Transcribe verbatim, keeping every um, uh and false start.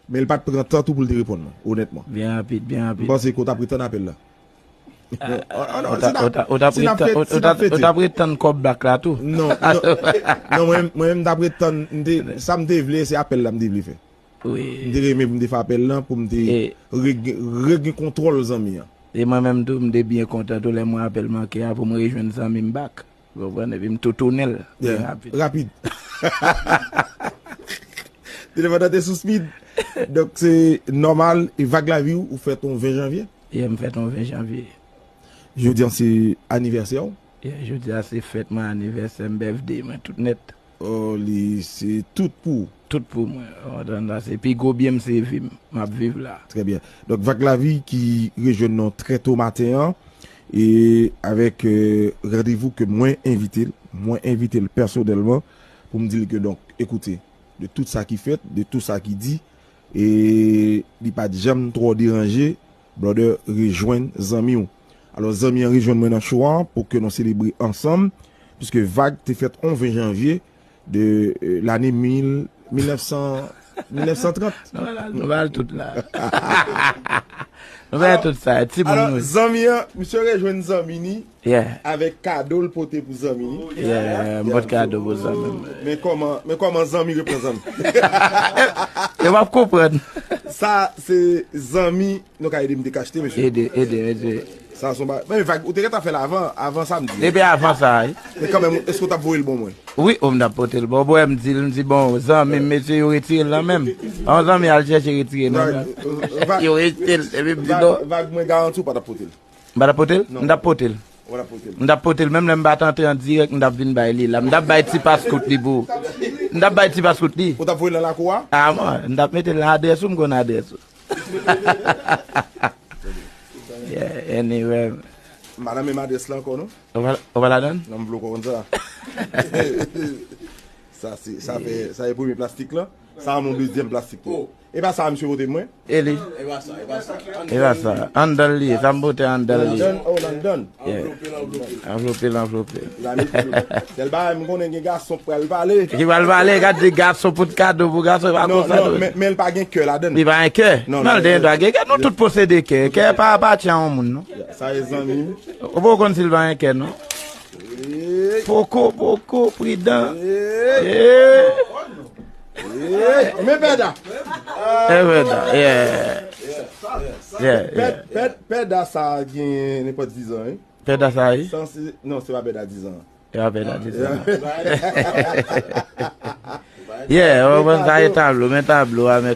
Men l pa t pran tan tou pou l te reponn mwen, onètman. Byen rapid, byen rapid. M panse ke w t ap ret tann apèl la. Non, oh, oh, non, si n ap, si n ap fete, si n ap fete. Ou t ap ret tann kòb bak la tou. Non, non, non, mwen menm, mwen menm, m t ap ret tann, m te, sa m te vle, se apèl la m te vle fè. Wi. M te renmen pou m te fè apèl lan, pou m te e, re, regen kontwòl zanmi an. E mwen menm tou, m te byen kontan tou lè m wè apèl manke a pou m rejwenn zanmi m bak. Ou konprann? Epi m tou tounen l byen rapid. Rapid. Telefòn nan te sou speed. Donk, se nòmal, e Vag Lavi w, ou fèt yon ven janvye? Yeah, m fèt yon ven janvye. Jodi an, se anivèsè w? Yeah, jodi a, se fèt mwen, anivèsè m, birthday mwen, tout nèt. Oh, li, se tout pou ou. Tout pou mwen. Ou konprann la, se pi gwo byen m, se vi m. M ap viv la. Trè byen. Donk, Vag Lavi ki rejwenn nou trè to maten an, e avèk, euh, randevou ke mwen envite l, mwen envite l pèsonèlman pou m di l ke, donk, ekoute, de tout sa ki fèt, de tout sa ki di, e li pa t janm twò deranje, brother, rejwenn zanmi w. Alò, zanmi an rejwenn mwen nan show an pou ke nou selebre ansanm, piske Vag te fèt yon ven janvye de, euh, lane mil, mil nèf san, mil nèf san trant. Nou va al, nou va al tout la. Nou va al tout sa, timoun. Alò, nou zanmi an, misye rejwenn zanmi ni, yeah, avèk kado l pote pou zanmi ni. Yeah, yeah, m pote kado pou zanmi m. Men kòman, men kòman zanmi reprann zanmi? Yo p ap konprann. Sa, se zanmi, nou ka ede m dekachte, mesye. Ede, ede, ede. Sa, se yon ba, men Vag, ou te gentan fè l avan, avan samdi. Depi avan sa, wi. Men kanmenm, èske w t ap voye l ban mwen? Wi, o, m t ap pote l ban w. Bon, m di l, m di, bon, zanmi m, mesye, yo retire l nan men m. Yon zanmi al chèche retire l nan men m. Yo rejte l, epi m di non. Vag, mwen garanti w pa t ap pote l. M pa t ap pote l? Non. M t ap pote l. Ou pa t ap pote l? M t ap pote l, menm lè m pa t antre an dirèk, m t ap vin bay li la. M t ap bay ti paskout li pou ou. M t ap bay ti paskout li. Ou t ap voye l nan lakou a? A, mwen, m t ap mete l nan adrès ou, m konn adrès ou. Yeah, anyway. M pa nan menm adrès la ankò, non? Ou pa, ou pa ladan l? Non, m vle w konn sa. Sa, se, sa fè, sa e premye plastik la. Sa a mon dezyèm plastik tou. E pa sa a misye pote mwen? E li? E pa sa, e pa sa. E pa sa. Anndan l li ye, sa m pote anndan l li ye. London, oh, London. Yeah. Anvlope l, anvlope l. Sèl bagay, m konnen gen gason k pral pale. Ki pral pale, gad de gason pote kado pou gason, pa konsa. Non, non, men, men l pa gen kè ladan l. Li pa gen kè? Non, non, l te gen dwa gen kè. Nou tout posede kè. Kè pa apatyen a yon moun, non. Sa e zanmi m. Ou poko konn si l pa gen kè, non. Poko, poko, pridan. Hey. Men Pèda. E Pèda, yeah. Yeah, yeah. Pèda sa gen nenpòt dizan, wi. Pèda sa, wi? Non, se pa Pèda dizan. E pa Pèda dizan. Yeah, ou konprann sa e tablo, men tablo a, men